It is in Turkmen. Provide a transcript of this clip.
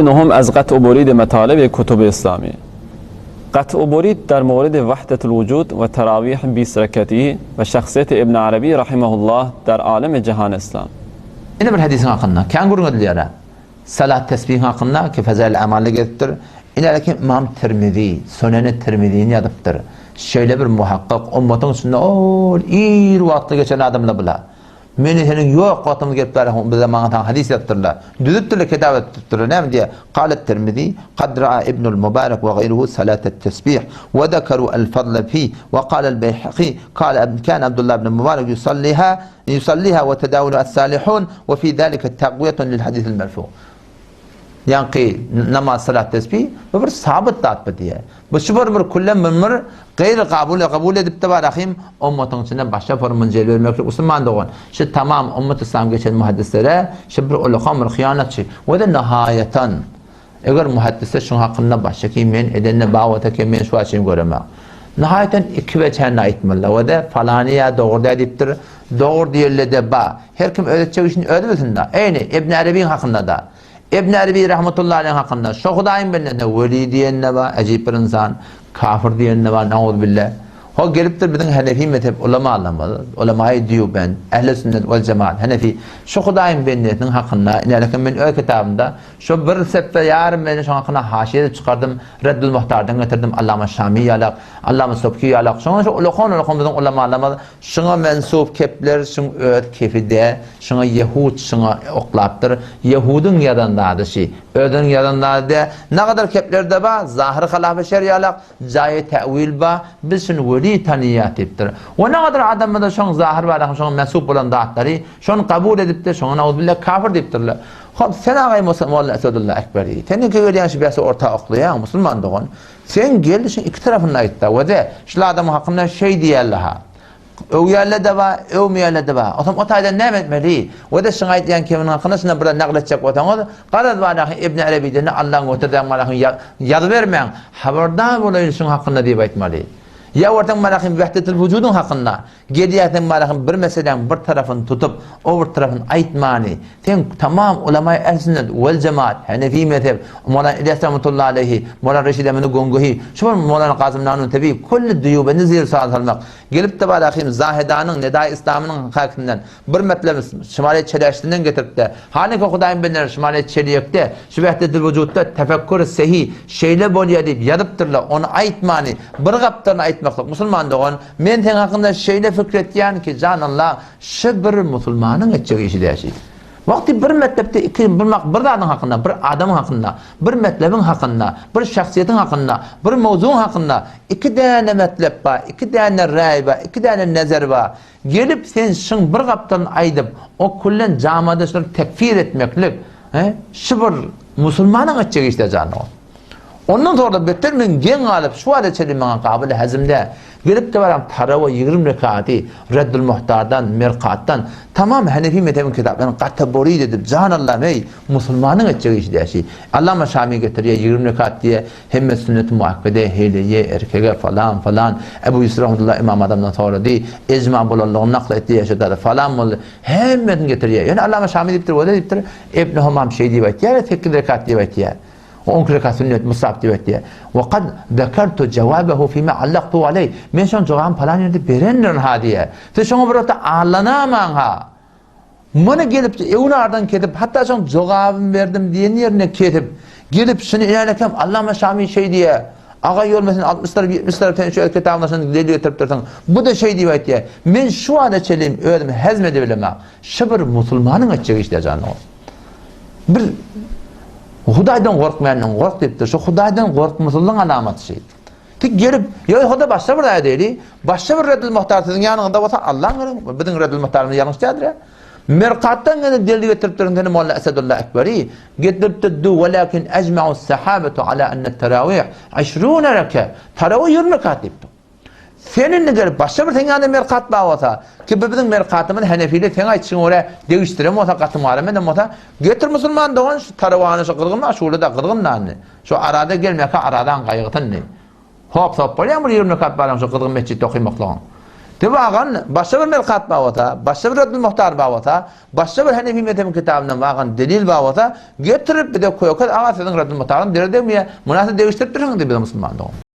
نهم از قطع و برید مطالب کتب اسلامی قطع و برید در مورد وحدت الوجود و تراویح 20 رکعتی و شخصیت ابن عربی رحمه الله در عالم جهان اسلام. Ýene bir hadisiň hakynda kän gürrüň edilýär. Salat tesbihiň hakynda ki Fezail Amalda gelipdir. Inäki Ymam Tirmizi, Suneni Tirmizini ýazypdyr. Şeýle bir muhakkyk, ummatyň içinde ol ir wagtda geçen adamlar bular. Meni seniň ýok wagtyňda gelip bäri bize maňa saňa hadys ýazypdyrlar. Düzüpdirler, kitap etipdirler. Näme diýýär? Kalet Tirmizi, Kad ra'a Ibnul Mubarek we gaýruhu salatet tesbih we zekaru el fadle fi we kalel Beýhaki, kale kâne Abdullah ibn Mubarek yusalliha yusalliha we tedawulu es-salihun we fi zalike taqwiyetun lil hadisil merfu. Ýaňky namaz salat tesbih bu bir sabyt zat bu diýýär. Bu şu bir bir küllem bir bir gaýry kabul kabul edipdi bar ahim ummatyň içinde başga formuny jel bermeklik musulman dogan. Şu tamam ummat islam geçen muhaddislere şu bir ulakan bir hyýanatçy. We de nihaýatan eger muhaddisler şuň hakynda başga kim men edende babat eken men şu açyn göremok. Nihaýatan iki weçäni aýtmalylar we de falany ýa dogry däl diýipdir. Dogry diýenlede ba. Her kim öz etjek işini özi bilsin-da. Eýni Ibn Arabyň hakynda-da. Ibn Araby rahmetullahi aleýh hakynda şo Hudaýyň bendesine weli diýen-de bar, äjip bir ynsan, kafir diýen-de bar, nauzubilla. Ho gelipdir biziň Hanefi mezhep ulamalarymyz, ulamaýy Dýubend, Ähli sünnet wel jemaat, Hanefi, şo Hudaýyň bendesiniň hakynda, inälekem men öz kitabymda şo bir sepde ýarym meni şoň hakynda haşiýe edip çykardym, Reddül Muhtardan getirdim, Allama Şami ýalak, Allama Sobki ýalak, şoňa şo ulakan-ulakan biziň ulamalarymyz Şuňa mensup kepler şuň öz kefi dä, şuňa ýehud şuňa oklapdyr. Ýehudyň ýazan zady şi. Özüniň ýazan zady dä. Nagadar keplerde ba, zahyr halafy şer ýalak, jaýy täwil ba, biz şuny weli tanyýas diýipdir. We nagadar adamlarda şoň zahyr barahym şoňa mensup bolan zatlary, şony kabul edipdir, şoňa nauzubilla kafir diýipdirler. Hop, sen agaý molla Esedulla Ekberi, sen indi gelýäň şu bäsi orta oklaýaň, musulman dogan. Sen gel şuň iki tarapyny aýtda we de şul adamyň hakynda şeý diýýärler-ha. Öwýärler-de bar, öwmeýärler-de bar. Onsoň o taýdan näme etmeli? We de şuň aýdýan keminiň hakynda şundan biraz nagyl etjek bolsaňyz, garaz barahy Ibn Arabiden Allaň göterden barahy ýazybermäň, habardar bolaýyn şuň hakynda diýip aýtmaly. Ýa bolsaň barahy Wahdetul Wujudyň hakynda Gelýärsiň barahyň bir meseläň bir tarapyny tutup, o bir tarapyny aýtmany, sen tamam ulamaý ähl-sünnet wel-jemaat, henefi mezhep, Mowlana Ilyas rahmetullahi aleýhi, Mowlana Reşid Emini Gonguhi, şu bir Mowlana Kasym Nanutewi, külli Dýubendi zir sual salmak. Gelip-de barahym Zahedanyň Nedaýy Yslamynyň hakyndan bir metlemi Şymaly Çeleşdinden getirip-de, Halyka Hudaýyň bendeleri Şymaly Çelýekde, şu Wehdetül-Wujutda tefekkür sehi şeýle bolýar diýip ýazypdyrlar, ony aýtmany, bir gapdalyny aýtmaklyk, musulman dogan, Men seň hakyňda şeýle pikir etýän ki, jan Allah, şy bir musulmanyň etjek işi däl şy. Wagty bir mekdepde iki bir bir zadyň hakynda, bir adamyň hakynda, bir mekdebiň hakynda, bir şahsyýetiň hakynda, bir mowzugyň hakynda iki däne metlep bar, iki däne räý bar, iki däne nezer bar. Gelip sen şyň bir gapdalyny aýdyp, o küllen jamada şulary tekfir etmeklik, he, şy bir musulmanyň etjek işi däl jan dogan. Ondan soňra beter men geň galyp, şu wagta çenli maňa gabyl hezim däl. Gelip-de baram tarawa 20 rekaty Reddül Muhtardan, Merkatdan, tamam Hanefi mezhebiň kitaplaryny gata borid edip, jan Allam eý, musulmanyň etjek işi däl şi. Allama Şami getirýär 20 rekat diýýär, hemme sünneti muakkede, heleýe, erkege, falan, falan. Ebu Ýusuf rahmetullah Ymam Azamdan sorady, ejma bolanlygyny nakl etdi ýa şu falan boldy. Hemmesini getirýär. Ýöne Allama Şami diýipdir, wele diýipdir, Ibn Humam şeý diýip aýtýar, 8 rekat diýip aýtýar. On iki rekat sünnet mustahap diýip aýtýar. Wa kad zekertu jawabahu fima allaktu aleý. Men şoň jogabyny palan ýerde berendirin ha diýýär. Siz şoňa bir wagtda allanamaň ha. Muny gelip öwün-ardan kesip, hatda şoň jogabyny berdim diýen ýerinde kesip, gelip şuny inänekem Allama Şami şeý diýýär. Aga ýol sen 60 tarap 70 tarap sen şu öz kitabyňda şony delil getiripdirsiň. Bu-da şeý diýip aýtýar. Men şu wagta çenli özüm hezm edebilemok. Şu bir musulmanyň etjek işi jan dost. Bir Hudaýdan gorkmaýandan gork diýipdir. Şu Hudaýdan gorkmasyzlygyň alamaty şeý. Tik gelip, ýa Huda başga bir aýat diýeli, başga bir Reddül Muhtar siziň ýanyňyzda bolsa Allaň gerek, biziň Reddül Muhtarymyz ýalňyş däldir. Merkatdan gelen delil getiripdir seni Molla Esedulla Ekberi. Getiripdir du welakin ejma'us sahabetu ala enne terawih 20 reke. Terawih 20 rekat diýipdir. Sen indi gelip başga bir seň ýanyňda merkat bar bolsa, ki bu biziň merkatymyz henefiler seň aýtşyňa görä degişdiren bolsa, gatymgaram eden bolsa, getir musulman dogan şu tarawany şu gyzgyn aşula-da gyzgyn nany. Şu arada gelmeke aradan gaýgysyn indi. Hop-sop bolýar bir 20 rekat baran şu gyzgyn metjitde okymaklygyň. Diýip agan, başga bir Mirkat bar bolsa, başga bir Reddül Muhtar bar bolsa, başga bir Henefi mezhebiň kitabyndan bagan delil bar bolsa, getirip bize kökez aga siziň Reddül Muhtaryň deri degmeýär, muny siz degişdirip dursuňyz diýip bize musulman dogan.